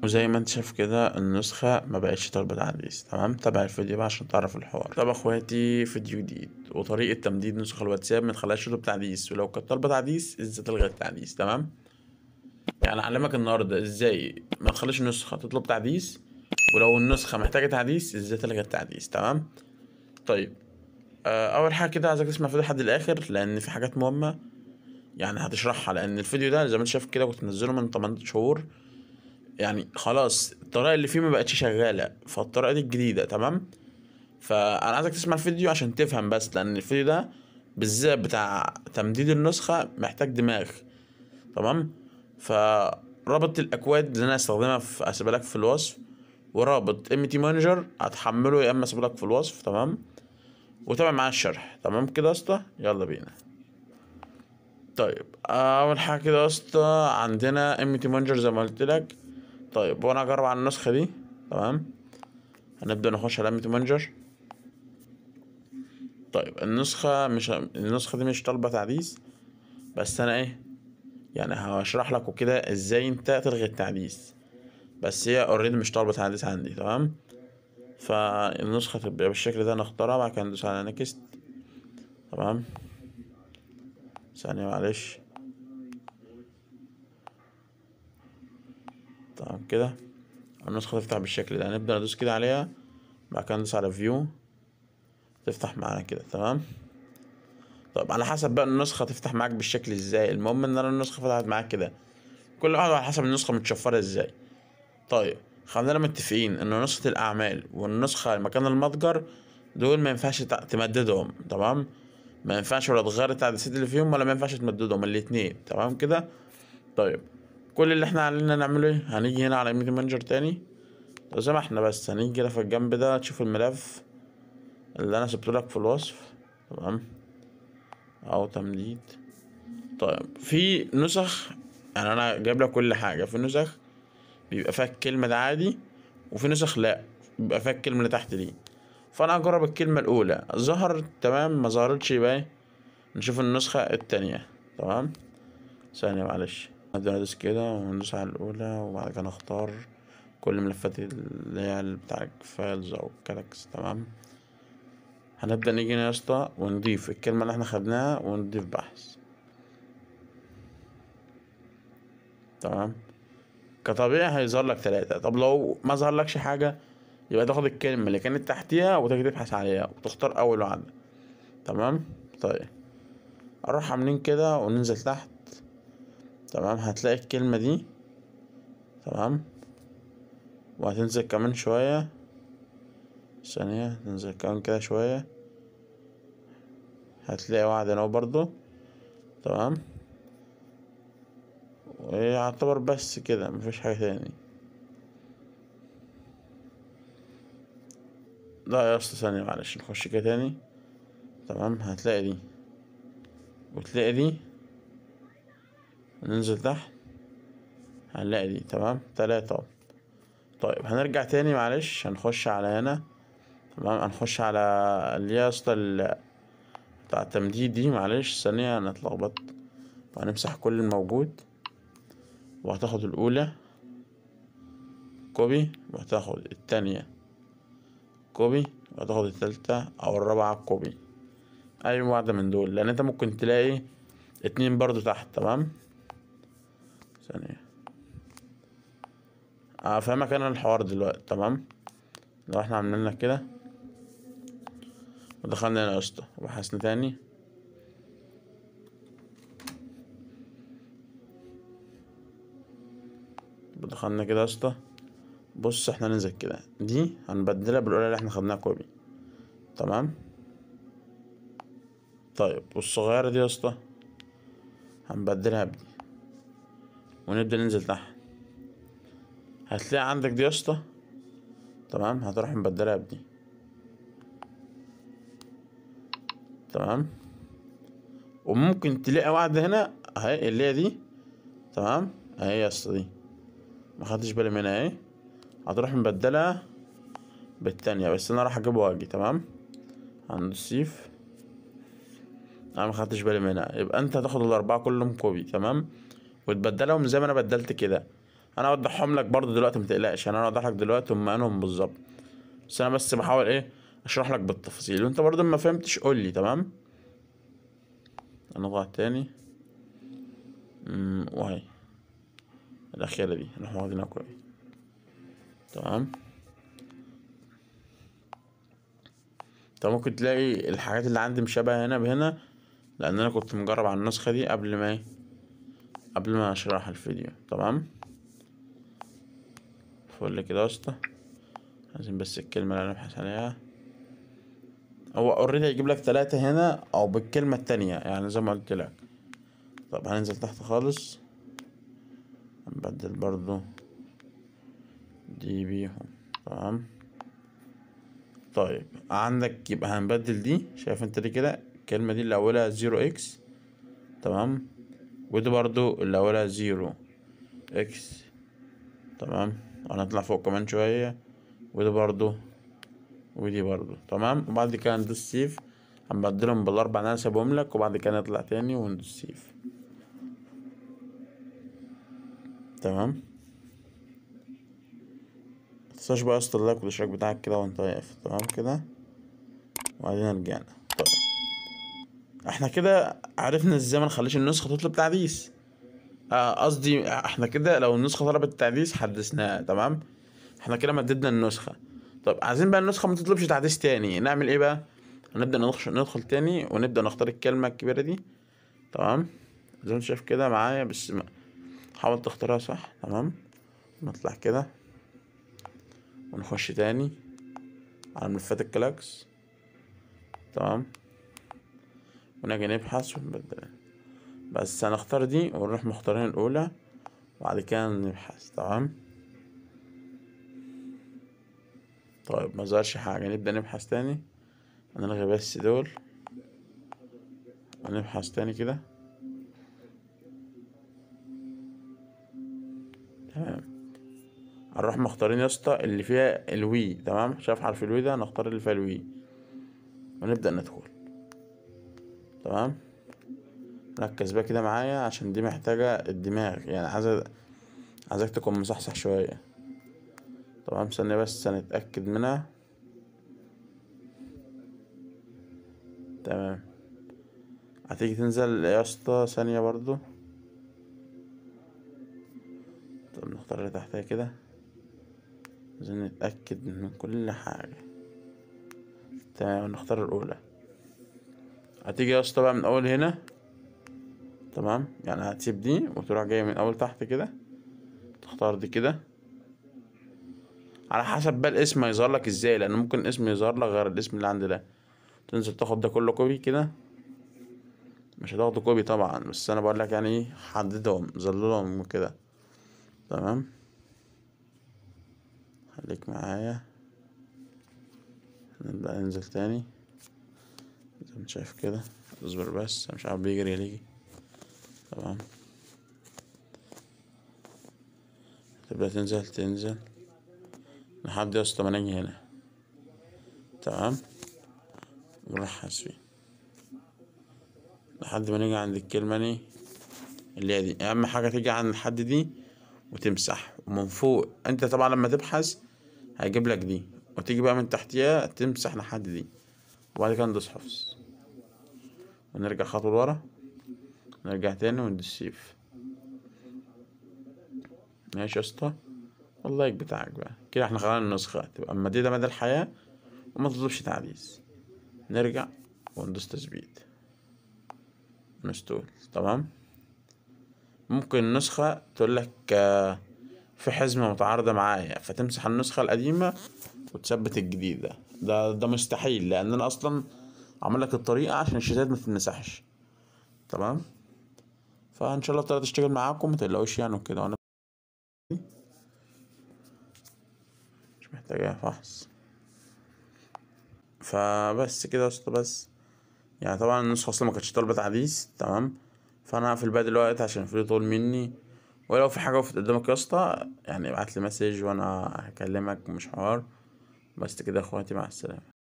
وزي ما انت شايف كده النسخة ما بقتش طالبة تعديل. تمام، تابع الفيديو بقى عشان تعرف الحوار. طب اخواتي، فيديو جديد وطريقة تمديد نسخ الواتساب ما تخليهاش تطلب تعديل، ولو كانت طالبة تعديل ازاي تلغي التعديل. تمام، يعني اعلمك النهارده ازاي ما تخليش النسخة تطلب تعديل، ولو النسخة محتاجة تعديل ازاي تلغي التعديل. تمام، طيب اول حاجة كده عايزك تسمع الفيديو لحد الاخر، لان في حاجات مهمة يعني هتشرحها، لان الفيديو ده زي ما انت شايف كده كنت منزله من 8 شهور، يعني خلاص الطريقة اللي فيه ما بقتش شغالة، فالطريقه دي الجديدة. تمام، فانا عايزك تسمع الفيديو عشان تفهم بس، لان الفيديو ده بالذات بتاع تمديد النسخة محتاج دماغ. تمام، فرابط الاكواد اللي انا هستخدمها في اسيبها لك في الوصف، ورابط MT Manager هتحمله يا اما اسيبه لك في الوصف. تمام، وتابع معايا الشرح. تمام كده يا اسطى، يلا بينا. طيب اول حاجة كده يا اسطى عندنا MT Manager زي ما قلت لك. طيب وانا هجرب على النسخة دي. تمام، هنبدا نخش على MT Manager. طيب النسخة دي مش طالبه تعديل، بس انا ايه يعني هشرح لك وكده ازاي انت تلغي التعديل، بس هي already مش طالبه تعديل عندي. تمام، فالنسخه تبقى بالشكل ده، نختارها بعد كده ندوس على next. تمام، ثانية معلش. تمام كده النسخة تفتح بالشكل ده، هنبدأ ندوس كده عليها، بعد كده ندوس على view تفتح معانا كده. تمام، طب على حسب بقى النسخة تفتح معاك بالشكل ازاي، المهم ان انا النسخة فتحت معاك كده، كل واحد على حسب النسخة متشفرة ازاي. طيب خلينا متفقين ان نسخة الاعمال والنسخة مكان المتجر دول ما ينفعش تمددهم. تمام، ما ينفعش ولا تغير التعديلات اللي فيهم ولا ما ينفعش تمددهم الاتنين. تمام كده. طيب كل اللي احنا علينا نعمله ايه، هنيجي هنا على MT Manager تاني لو سمحنا، بس هنيجي كده في الجنب ده تشوف الملف اللي انا سبته لك في الوصف. تمام، او تمديد. طيب في نسخ، يعني انا جايب لك كل حاجة، في نسخ بيبقى فيها الكلمة ده عادي، وفي نسخ لا بيبقى فيها الكلمة اللي تحت دي. فانا هجرب الكلمة الاولى، ظهرت تمام، ما ظهرتش يبقى نشوف النسخة التانية. تمام، ثانية معلش، نبدأ ندوس كده وندوس على الأولى، وبعد كده نختار كل ملفات اللي هي بتاع files أو كلاكس. تمام، هنبدأ نيجي هنا يا اسطى ونضيف الكلمة اللي احنا خدناها ونضيف بحث. تمام، كطبيعي هيظهر لك 3. طب لو ما ظهرلكش حاجة يبقى تاخد الكلمة اللي كانت تحتيها وتيجي تبحث عليها وتختار أول واحدة. تمام، طيب نروح عاملين كده وننزل تحت. تمام، هتلاقي الكلمة دي. تمام، وهتنزل كمان شوية، ثانية، تنزل كمان كده شوية، هتلاقي واحدة هنا برضو. تمام، ويعتبر بس كده مفيش حاجة تاني. لا يا اسطى ثانية معلش، نخش كده تاني. تمام، هتلاقي دي وتلاقي دي، ننزل تحت هنلاقي دي. تمام، 3. طيب هنرجع تاني معلش، هنخش على هنا. تمام، هنخش على اللي هي يا اسطى بتاع التمديد دي، معلش ثانية انا اتلخبطت. وهنمسح كل الموجود، وهتاخد الأولى copy، وهتاخد التانية copy، وهتاخد التالتة أو الرابعة copy، أي واحدة من دول، لأن أنت ممكن تلاقي 2 برضو تحت. تمام، ثانية افهمك انا الحوار دلوقتي. تمام، لو احنا عملنا كده ودخلنا هنا يا اسطى وبحثنا تاني، ودخلنا كده يا اسطى، بص احنا ننزل كده، دي هنبدلها بالاولى اللي احنا خدناها copy. تمام، طيب والصغيرة دي يا اسطى هنبدلها بدي، ونبدأ ننزل تحت، هتلاقي عندك دي يا اسطى. تمام، هتروح مبدلها بدي. تمام، وممكن تلاقي واحدة هنا اهي اللي هي دي. تمام، اهي يا اسطى دي ما خدتش بالي منها اهي، هتروح مبدلها بالتانية، بس انا راح اجيبها واجي. تمام، هندوس save، انا ما خدتش بالي منها، يبقى انت هتاخد ال4 كلهم copy. تمام، وتبدلهم زي ما انا بدلت كده. انا اوضحهم لك برضو دلوقتي، ما تقلقش، انا اوضح لك دلوقتي هم انهم بالظبط، بس انا بس بحاول ايه اشرح لك بالتفاصيل، وانت برضو ما فهمتش قول لي. تمام، نضغط تاني، وهي الاخيرة دي نروح واخدينها copy. تمام، انت ممكن تلاقي الحاجات اللي عندي مشابهة هنا بهنا، لان انا كنت مجرب على النسخة دي قبل ما اشرح الفيديو. تمام، فل كده يا اسطى. عايزين بس الكلمة اللي هنبحث عليها، هو already هيجيب لك 3 هنا او بالكلمة التانية يعني زي ما قلت لك. طب هننزل تحت خالص، هنبدل برضو دي بيهم. تمام، طيب عندك يبقى هنبدل دي، شايف انت دي كده الكلمة دي اللي اولها 0 x، تمام، ودي برضو اللي اولها 0 x. تمام، وهنطلع فوق كمان شوية، ودي برضو ودي برضو. تمام، وبعد كده ندوس save، هنبدلهم بالاربع اللي انا سايبهم لك، وبعد كده نطلع تاني وندوس save. تمام، متنساش بقى يا اسطى ال like والاشتراك بتاعك كده وانت واقف. تمام كده، وبعدين رجعنا. طيب احنا كده عرفنا ازاي ما نخليش النسخة تطلب تعديس، قصدي احنا كده لو النسخة طلبت تعديس حدثناها. تمام، احنا كده مددنا النسخة. طب عايزين بقى النسخة ما تطلبش تعديس تاني، نعمل ايه بقى؟ هنبدأ ندخل تاني ونبدأ نختار الكلمة الكبيرة دي. تمام، زي ما انت شايف كده معايا، بس حاول تختارها صح. تمام، نطلع كده ونخش تاني على ملفات الكلاكس. تمام، ونجي نبحث ونبدل، بس هنختار دي ونروح مختارين الأولى وبعد كده نبحث. تمام، طيب ما ظهرش حاجة، نبدأ نبحث تاني، هنلغي بس دول ونبحث تاني كده. تمام، هنروح مختارين يا اسطى اللي فيها ال W. تمام، شايف حرف ال W ده، هنختار اللي فيها ال W ونبدأ ندخل. تمام، ركز بقى كده معايا عشان دي محتاجة الدماغ، يعني عايزك تكون مصحصح شوية. تمام، ثانية بس هنتأكد منها. تمام، هتيجي تنزل يا اسطى ثانية برضو. طب نختار اللي تحتها كده، عايزين نتأكد من كل حاجة. تمام، نختار الأولى. هتيجي يا اسطى بقى من أول هنا. تمام، يعني هتسيب دي وتروح جاي من أول تحت كده، تختار دي كده على حسب بقى الاسم هيظهر لك ازاي، لان ممكن الاسم يظهر لك غير الاسم اللي عندي ده. تنزل تاخد ده كله copy كده، مش هتاخده copy طبعا، بس انا بقول لك يعني ايه، حددهم ظللهم كده. تمام، خليك معايا، نبدأ ننزل تاني زي ما انت شايف كده. اصبر بس، مش عارف بيجري ليه. تمام، تبدأ تنزل تنزل لحد يا اسطى ما نيجي هنا. تمام، ونروح حاسبين لحد ما نيجي عند الكلمة دي اللي هي دي. أهم حاجة تيجي عند الحد دي وتمسح، ومن فوق أنت طبعا لما تبحث هيجيب لك دي، وتيجي بقى من تحتيها تمسح لحد دي، وبعد كده ندوس حفظ ونرجع خطوة لورا، نرجع تاني وندوس save. ماشي يا اسطى، وال like بتاعك بقى كده احنا خلينا النسخة تبقى مديدة مدى الحياة وما تطلبش تعديل. نرجع وندوس تثبيت install. تمام، ممكن النسخة تقول لك في حزمة متعارضة معايا، فتمسح النسخة القديمة وتثبت الجديدة. ده مستحيل، لأن أنا أصلا عامل لك الطريقة عشان الشتات ما تتمسحش. تمام، فإن شاء الله الطريقة تشتغل معاكم، ما تقلقوش يعني وكده. وأنا مش محتاجة فحص، فبس كده يا اسطى. بس يعني طبعا النسخة أصلا ما كانتش طالبة تعديل. تمام، فأنا هقفل بقى دلوقتي عشان الفيديو طول مني، ولو في حاجة وقفت قدامك يا اسطى يعني ابعتلي message وأنا هكلمك، مش حوار. بس كده يا اخواتي، مع السلامة.